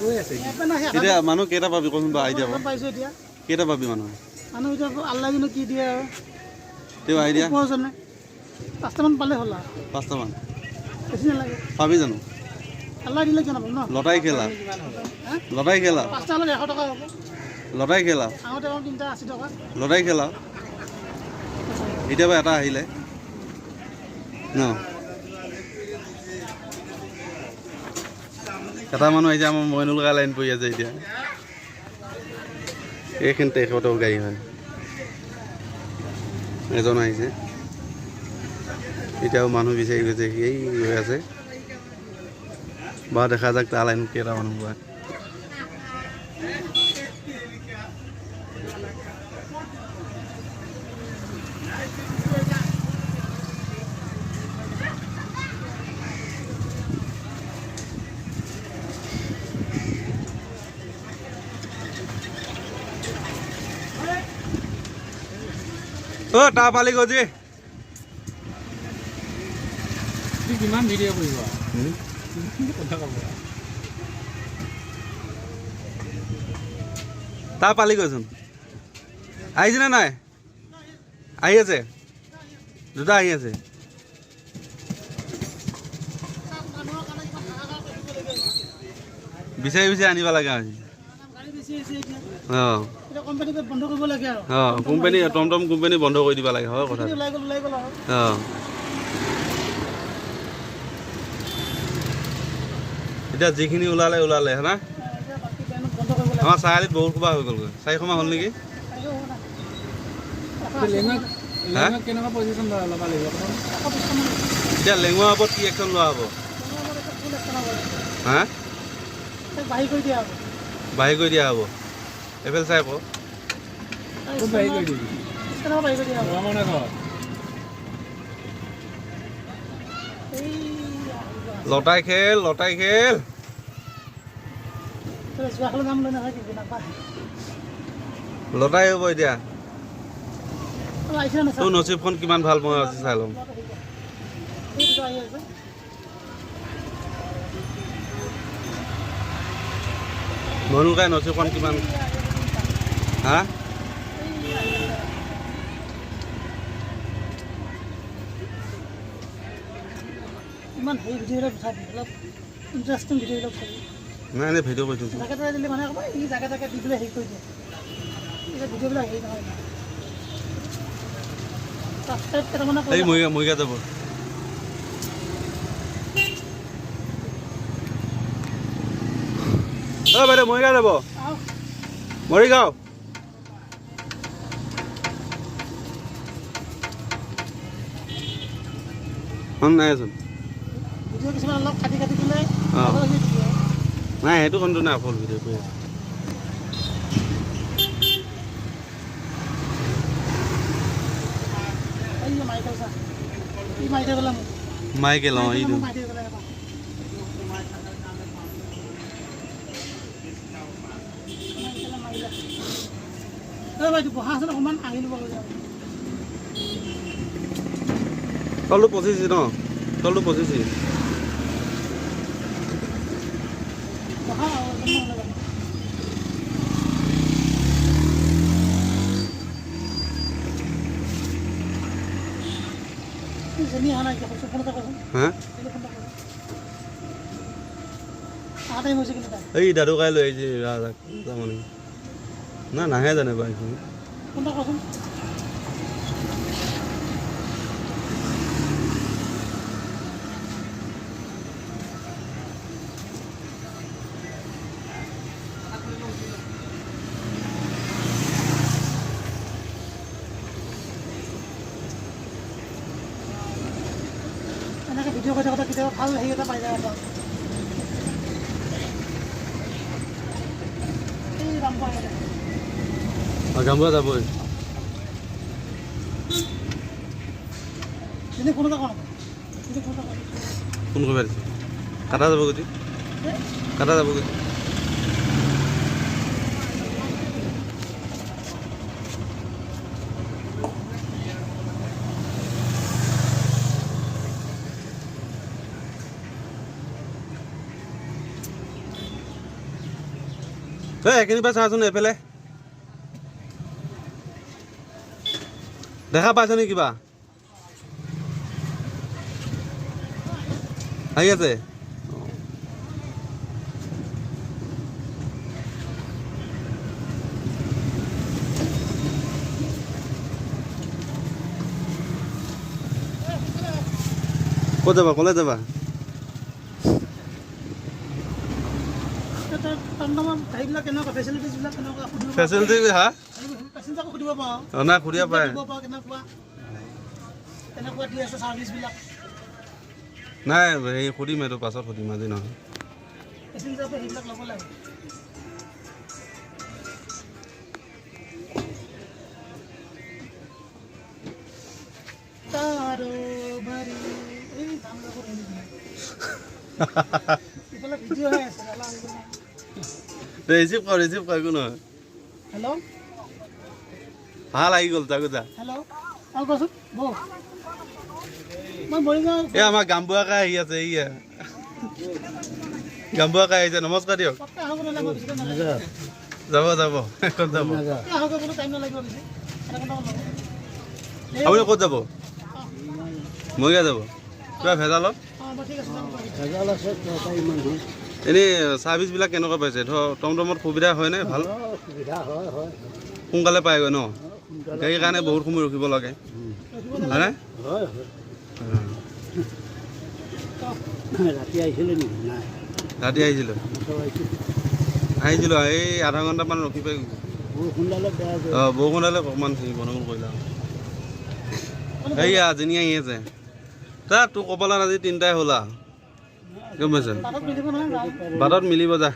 গৈ আছে। এতিয়া মানুহ কেইটা পাবি কচোন বাৰু? আইডিয়া পাইছোঁ এতিয়া। কেইটা পাবি মানুহ? মানুহ এতিয়া আল্লাহ কিন্তু কি দিয়ে আৰু। তেওঁ আইডিয়া উপৰজনে 5টামান পালে হ'ল আৰু। 5টামান? বেছি নালাগে। পাবি জানো? আল্লাহ দিলে কিয় নাপাম ন? লটাই খেলা, লটাই খেলা। 5টা হ'লে 100 টকা হ'ব। লটাই খেলা। আগতে পাম 3টা 80 টকা। লটাই খেলা। এতিয়া বা এটা আহিলে ন, এটা মানুহ আহিছে। আমাৰ মইনুল কা লাইন পৰি আছে এতিয়া। এইখিনি তেখেতৰ গাড়ী হয়। এজন আহিছে, এতিয়াও মানুহ বিচাৰি গৈছে। এই ৰৈ আছে বাৰু, দেখা যাক তাৰ লাইন কেইটা মানুহ পায়। অ' তাৰ পালি গজি। কিমান ভিডিঅ' কৰিব কথা ক'ব। তাৰ পালি গৈচোন। আহিছেনে নাই? আহি আছে, দুটা আহি আছে। বিচাৰি বিচাৰি আনিব লগা হৈছে। অঁ অঁ, কোম্পানী টমটম কোম্পানী বন্ধ কৰি দিব লাগে, হয় কথা। অঁ, এতিয়া যিখিনি ওলালে ওলালে হা। আমাৰ চাৰিআলিত বহুত সোপা হৈ গ'লগৈ। 400মান হ'ল নেকি? এতিয়া লেঙুৱাৰ ওপৰত কি একশ্যন লোৱা হ'ব? হা, বাহিৰ কৰি দিয়া হ'ব। এইফালে চাই আকৌ। লটাই খেল, লটাই খেল। লটাই হ'ব এতিয়া। তোৰ নচিবখন কিমান ভাল মই আজি চাই ল'ম। মনুকাই নচিবখন কিমান? হা, ইমান হেৰি ভিডিঅ'বিলাক উঠাবি, অলপ ইণ্টাৰেষ্টিং ভিডিঅ'বিলাক উঠাবি। নাই, এনেই ভিডিঅ' কৰি থৈছোঁ। জাগা দিলে মানে ই জাগা জাগা দি পেলাই হেৰি কৰি দিয়ে। এতিয়া ভিডিঅ'বিলাক হেৰি নহয়। ছাবস্ক্ৰাইব কেইটামানে। এই মৰিগা যাব। অ' বাইদেউ, মৰিগাঁও যাব? মৰিগাঁও। নাইচোন। নাই, সেইটো কোনটো নাই, ফুল ভিডিঅ' কৰি আছে। মাইকেল। অঁ, এইটো তলটো 25 ন? তলটো 25। এই দাদু কাই লৈ আহিছে তাৰমানে না নাহে জানে বাৰু এইখিনি। এনেকৈ ভিডিঅ' কৰি থাকোঁতে কেতিয়াবা ভাল হেৰি এটা পাই যাব পাৰোঁ। গামবুঢ়া যাবই। ফোন কৰিব দিছে। কাটা যাব গুটি, কাটা যাব গুটি। এই এইখিনি পৰা চাচোন, এইফালে দেখা পাইছ নেকি কিবা আহি আছে? ক'ত যাবা? ক'লে যাবা? টমটমৰ হেৰিবিলাক কেনেকুৱা, ফেচিলিটিছবিলাক কেনেকুৱা সুধিব। ফেচিলিটি, হা। পেচেঞ্জাৰকো সুধিব পাৰোঁ। অঁ, নাই, সুধিব পাৰে। সুধিব পাৰোঁ কেনেকুৱা কেনেকুৱা দি আছে ছাৰ্ভিচবিলাক। নাই, হেৰি সুধিম, এইটো পাছত সুধিম, আজি নহয়। পেচেঞ্জাৰটো সেইবিলাক ল'ব লাগে। তাৰো বাৰী এই দাম ল'ব। ইফালে ভিডিঅ' হৈ আছে, এলাহ হৈ গ'ল। ৰিচিভ কৰ, ৰিচিভ কৰ, একো নহয়। হেল্ল'। ভাল আহি গ'ল, তাকো যা। হেল্ল', অঁ, কচোন বৌ, মই মৰিগাঁও। এই আমাৰ গামবুঢ়া আহি আছে, এইয়া গামবুঢ়া আহিছে। নমস্কাৰ দিয়ক। পটকৈ আহক নহ'লে, মই বেছি টাইম নালাগে। যাব, যাব, ক'ত যাব? পটকৈ আহক বোলো, টাইম নালাগিব বেছি, আধা ঘণ্টামান ল'ব। এই আপুনি ক'ত যাব? মৰিগাঁও যাব? কিবা ভেজালত? অঁ, মই ঠিক আছে, যাম। ভেজাল আছে তৰকাৰী মানুহ। এনেই ছাৰ্ভিচবিলাক কেনেকুৱা পাইছে? ধৰ টমটমত সুবিধা হয়নে ভাল? সুবিধা হয় হয়। সোনকালে পায়গৈ ন? সোনকালে। গাড়ীৰ কাৰণে বহুত সময় ৰখিব লাগে, হয়নে? হয় হয়। ৰাতি আহিছিলে নেকি নাই? ৰাতি আহিছিলোঁ। চব আহিছিল। আহিছিলোঁ, এই আধা ঘণ্টামান ৰখি পাই। বৰষুণডালে বেয়া কৰে। অঁ, বৰষুণ আহিলে অকণমান হেৰি গণ্ডগোল কৰিলে আৰু। এইয়া জিনি আহি আছে। তা তোৰ কপালত আজি তিনিটাই হ'ল আৰু, গম পাইছ? বাটত মিলিব নহয়। বাটত মিলিব যা।